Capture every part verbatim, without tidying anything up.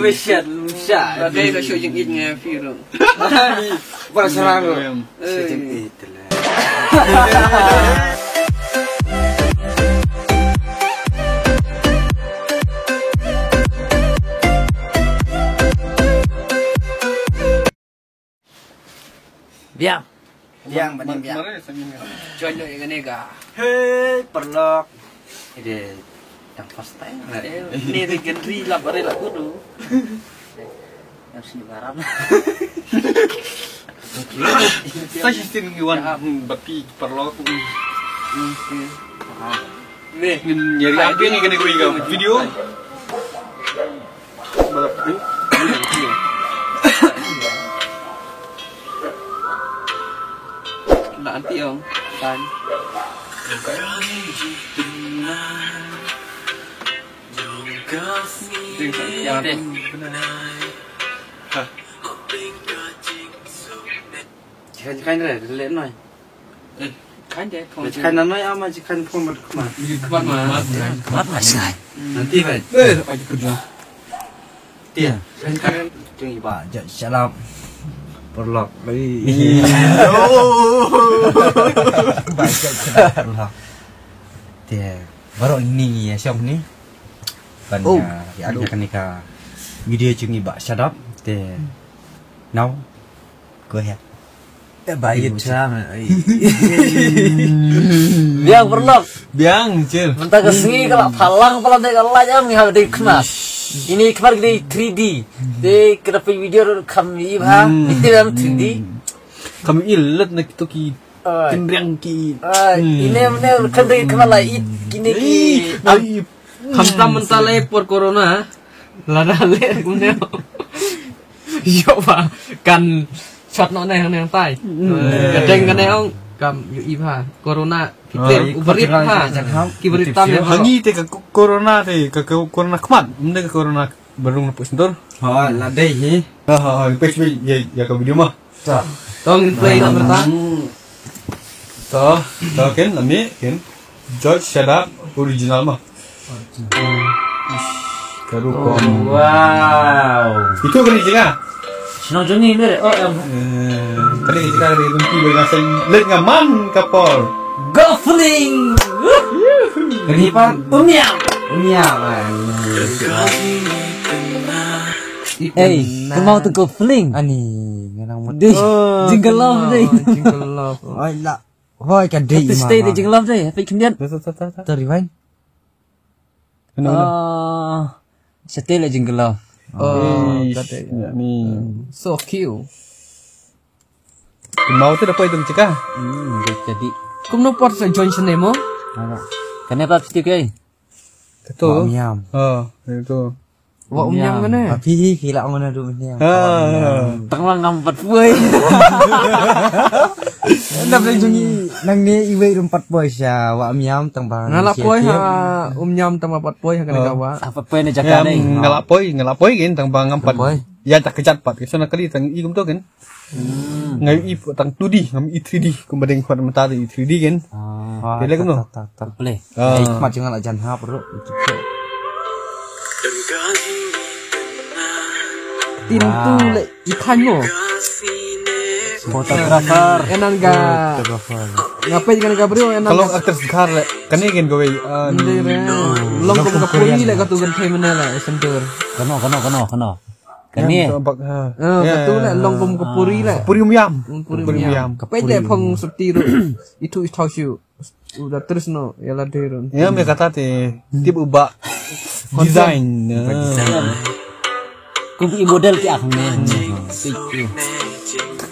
Shit, shit. Ba dei ka shu jingit nga phi ruh. Ba sarang ruh. Em. Shu jingit lah. Biang. Biang, bani biang. Join ïa kane ka. Hey, paralok. Ide, yang first time lah. Eh, ni ri gendri lah, bare lah kudu. Yang sini baram. Sa shi sin ngi wan, hmm, bad phi paralok. Hmm, okay. Ngin ïa react ïa kane ka video. Na anti ong tan. Ding sa yang ding. Ha. Jikan jikan re, le noi. Eh, kan je, kan je. Jikan na noi ama jikan phone mat khmat. Khmat ma. Khmat ma sai. Nanti bai. Eh, apa je kerja? Tia. Jikan jikan. Jong i ba ja salam. Paralok. Ba ja salam paralok. Tia. Baroh ini ya shong ni. Kan ya, ya kane ka video jong i ba shadap. Tia. Now. Go ahead. Eh, ba ïa cha. Biang paralok. Biang, chill. Mynta ka sngi ka la phalang phalang dei ka la jam ngi ha dei khmat. Ini khmat dei three D. Dei ka dei video kam i bha. Ite dang three D. Kam i let na kito ki. Ai. Kinriang ki. Ai, ine mene kan dei khmat la it kine ki. Ai. Khamtam mynta le por corona. Lada le kumne. Ïoh ba kan shot noh ne hang ne hang tai. Ka deng kane ong kam ïoh i bha. Corona. Ki barit ha. Ki barit tam ïa. Hangi te ka corona te ka corona khmat. Mne ka corona barung na pusndur. Ha, la dei hi. Ha ha ha. Pes ya ka video mah. To ngin play na mynta. To, to ken lami ken. George Shadap original mah. Ka rukom. Wow. Itu kali juga. Sino joni mere. Oh em. Kali juga dari Gunti dengan sen let ngaman kapol. Go Fling. Kali pa. Umiam. Umiam. Ei, kemau tu Go Fling. Ani, ngenang mut. Dei, jingle love dei. Jingle love. Oi la. Hoi ka dei. Stay dei jingle love dei. Happy khyndiat. Ta rewind. Kena mana? Stay la jingle love. Oh, ka dei. Ni. So cute. Kemau tu dapat itu cakap. Hmm, jadi. Kumno pot sa join sene mo? Kena apa sih kai? Ketul. Miam. Ha, itu. Wa Umyam kane. Api hi ki la ong na du ne. Ha. Tang ba ngam pat poi. Nda phi jong i nang ne iwei ruh pat poi sha Wa Umyam tang ba. Nga la poi ha Umyam tang ba pat poi ha kane ka wa. Sa pat poi ne jaka ne. Nga la poi, nga la poi kin tang ba ngam pat. Ïa ta kjat pat ki sona kali tang i kumto kin. Nga ïohi tang two D, ngam ïohi three D, kumba dang khot mynta ïohi three D kan. Te leh kumno? Play. Ai khmat jong nga la jan hap ruh. Tin tu le i khan mo. Photographer. Enan ga. Photographer. Nga peit kane ka briew enan. Ka long actress Dkhar le. Kane gen kawei. Long kum ka puli le ka tu kan thei mane le center. Kano, kano, kano, kano. Kane. Ka tu le long kum ka puri le. Puri Umyam. Puri Umyam. Ka peit le phong sopti ruh. Itu i thau shu. U da tris no, ïa la dei ruh. Ïa me kata te tip u ba design. Kum i model ki ak ne. Thank you.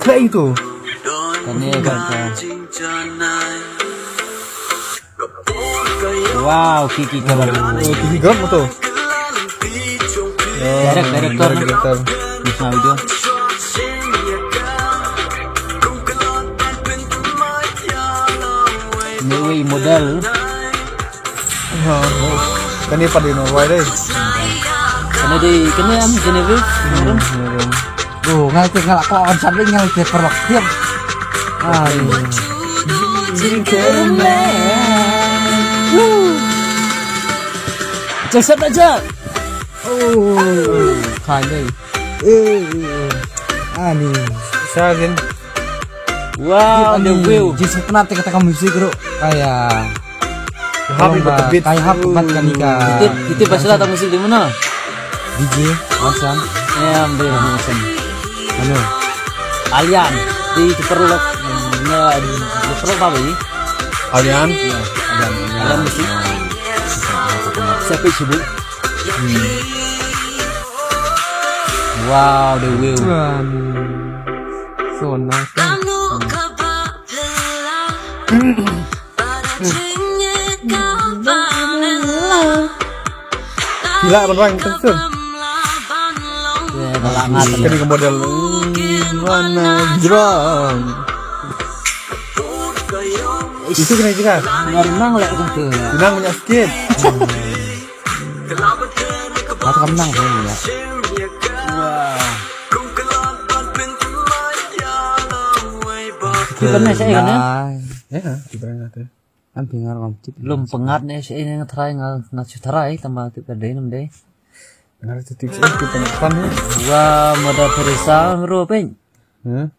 Kra itu. Kane kata. Wow, Kiki Karan. Kiki Karan betul. Direct, director. Director. Ni wei model. Kane pat dei Norway dei. Kane dei, kane am Genevieve. Oh, ngai te ngalak ko on sabling ngai te perwak tiap. Ai. Jingkir me. Joseph aja. Oh, kali. Eh, eh, eh. Ani. Sa again. Wow, the view. Jis penat kata ka musik ro. Kaya. Happy birthday. Kaya happy birthday kani ka. Itu itu pasal ada musik di mana? D J Hasan. Ya, ambil Hasan. Mano? Alian. Di Superlock. Nah, di Superlock apa ini? Alian. Ya, Alian. Alian musik. Siapa sih bu? Hmm. Wow, the view. So nice. Gila beneran tension. Ya, galak ngat. Kali ke model. Hmm, mana jerang. Itu kena juga. Nang lek tu. Nang banyak sikit. Ata kam nang ko ya. Wah. Ki kan ne sa kan ne? Ya, ki kan ne. Am pingar ngam tip. Lum pengat ne sa ne ngatrai ngal ngat trai tama tip ka dei nam dei. Ngal tip tip ki pengat pan ne. Wah, Mother Teresa ro pen. Hah?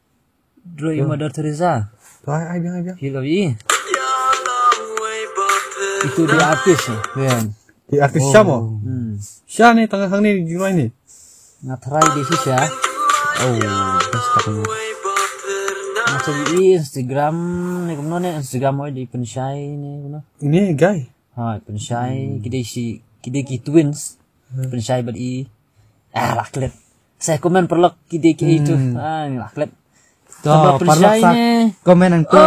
Droi Mother Teresa. Tu ai ai biang ai biang. Hilo i. Itu di artis ni. Biang. Di artis siapa? Hmm. Siapa ni tengah hang ni di luar ni? Ngatrai di sisa. Oh, best katanya. Macam di Instagram ni kumno ni Instagram oi di penshai ni kumno. Ini guy. Ha, penshai kita isi kita ki twins. Penshai bad i. Ah, laklet. Saya komen perlok ki dei ki itu. Ah, ni laklet. To, perlok sa komen nang tu.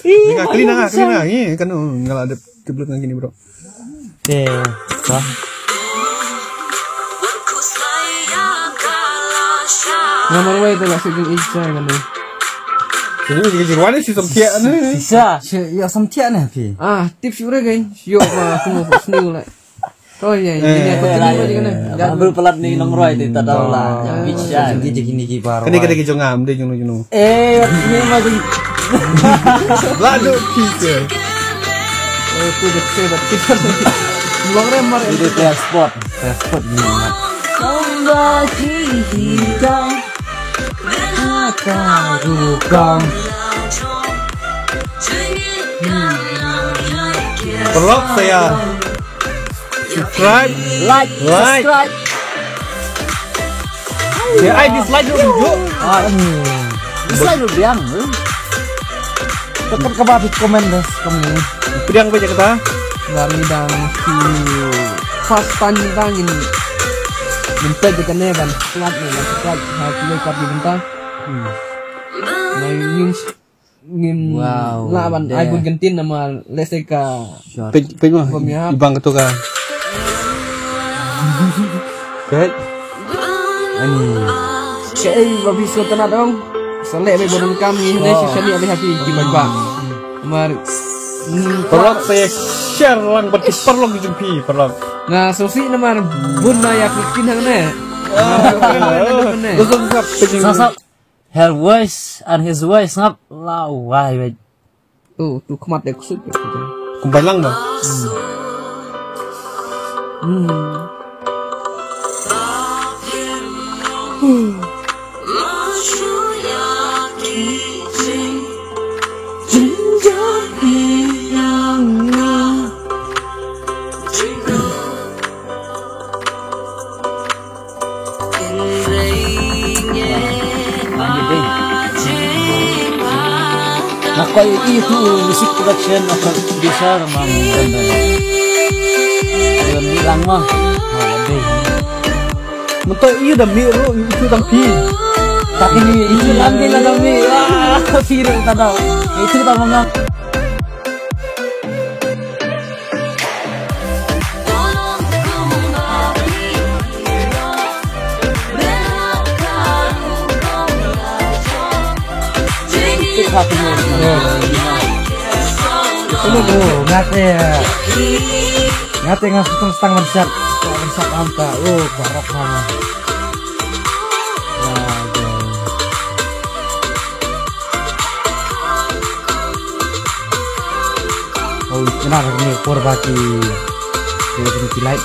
Ni ka clean nga, clean nga. Ni kan ngala ada teblet nang kini bro. Te, to. Nomor wai tu lah sejeng isa kan ni. Ini juga jeruan ni si semtiak ni. Isa. Ya semtiak ni pi. Ah, tips ure kan. Yo ma aku mau sniu lah. Oh iya iya. Ambil pelat ni nong roi di tadau lah. Yang bicha. Jadi gini ki baru. Kani kani ki jong am dei jong jong. Eh, ini mah jong. Lalu kita. Oh, tu dekat dekat. Long remar. Ini transport, transport ni. Kembali kita. Mata rukam. Perlok saya. Subscribe. Like. Like. Subscribe. Ya, ai dislike dulu, Ju. Ai. Dislike dulu, biang. Tetap ke bawah komen deh, komen. Pediang apa je kata? Lari dan si fast time tang in. Minta je kena ban. Kuat ni, kuat. Ha, kuat di minta. Hmm. Nah, ini Ngim wow, lah ban ai bun gentin nama lese ka. Pej pej mah ibang ketu ka. Ket. Ani. Cei babi so tena dong. Selek be bodong kami ne si sani abi happy di bad ba. Mar. Perlok saya share lang bad perlok jumpi perlok. Nah, sosi namar bun na ya kukin hang ne. Sasa. Her voice and his voice ngap la wai wai. Oh, tu khmat dek kusut. Kumbai lang ba. Hmm. Nga koy i tu music production of producer mang dan dan. Ayo ni lang ma. Ha, dei. Mento i da mi ru i tu tang pi. Tapi ni i tu lang dei la da mi. Ah, pi ru ta da. I tu ta mang. Ngate, ngate nga sutong stang mansat, mansat anta, oh, barak mana. Oh, kena ni por baki. Ki light.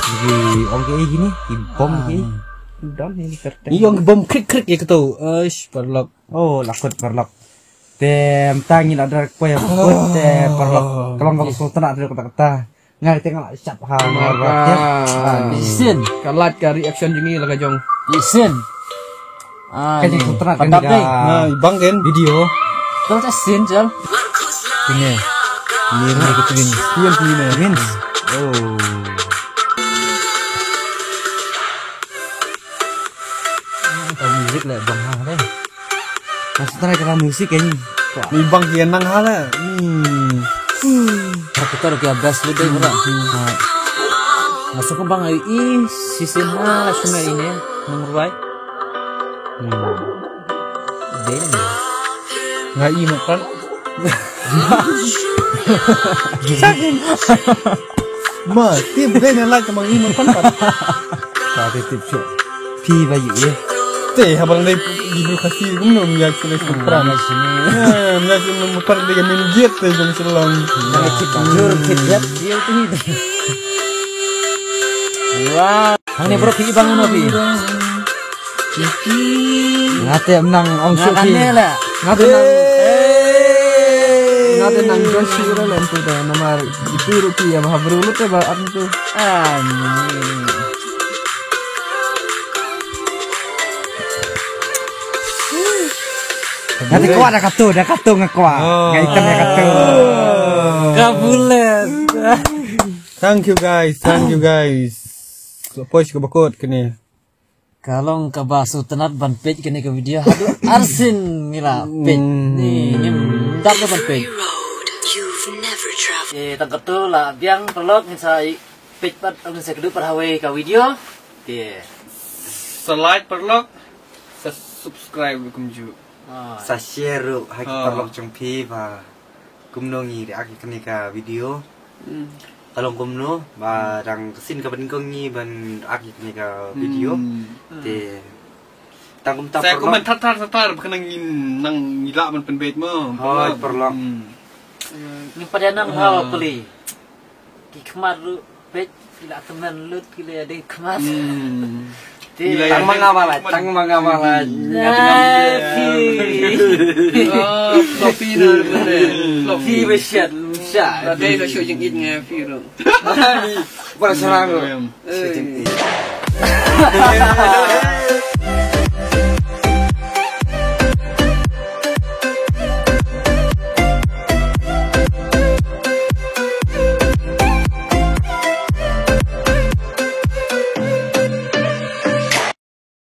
Ki ong ki ei kine, ki bom ki ei. Don ni kertas. Ni ong ki bom krik krik ïa kato. Aish, paralok. Oh, la kut paralok. Te mynta ngi la dra poi ha kut te paralok. Ka long kaba sngewtynnat te kata kata. Nga te nga la shap ha nga ba. Isin. Ka lait ka reaction jong ngi la ka jong. Isin. Ah, ka jong sngewtynnat ka dap ni. Nah, bang ken video. Kal ta sin jal. Kine. Ni ni ka twin. Twin ni ne. Twins. Oh. Ka music la bang ha deh. Mas try ka music kan. Ni bang ki nang ha la. Hmm. Ka kita rukia best lu deh bro. Masuk ke bang ai i sisin ha la sungai ini nang ruai. Hmm. Deh. Ngai i makan. Ma, tip dei na like ma ngi mun pan pat. Ka te tip chu. Phi ba yu ye. Te ha bang dei di bru khasi kum no mya sele sum pran. Mya sele mun pan dei min giet te jong sele. Jur kit yat ye tu ni. Wah. Hangne bro phi bang no phi. Nga te nang ong shu phi. Nga te nang. Nga te nang join shu re len tu da namar itu ruki ya maha bru lu te ba an tu. Amin. Nga te kwah da katu, da katu nga kwah. Nga ikan da katu. Ka bulet. Thank you guys, thank you guys. Support ka bakot kene. Ka long kaba sngewtynnat ban peit kane ka video haduh arsien ngi la peit. Ni ngim dap ban peit. Eh tang katu la biang paralok ngin sa peit pat ngin sa kdup pat hawei ka video. Te sa like paralok, sa subscribe kumjuh. Sa share ruh ha ki paralok jong phi ba kumno ngi react ïa kane ka video. Ka long kumno ba dang ka sien kaba nyngkong ngi ban react ïa kane ka video. Te tang kumta sa paralok. Comment thar thar thar thar ba kane ngi nang ngi lah ban pynbeit mo. Hooid paralok. Ngi pat ïa nang ha pli. Ki khmat ruh peit ki la tymmen lut ki la dei khmat. Tang ma nga ba la, tang ma nga ba la. Nga tengok. Floppy na. Floppy ba shat shat. Dei ka show jingit nga phi ruh. Ba la sarang ruh. Show jingit.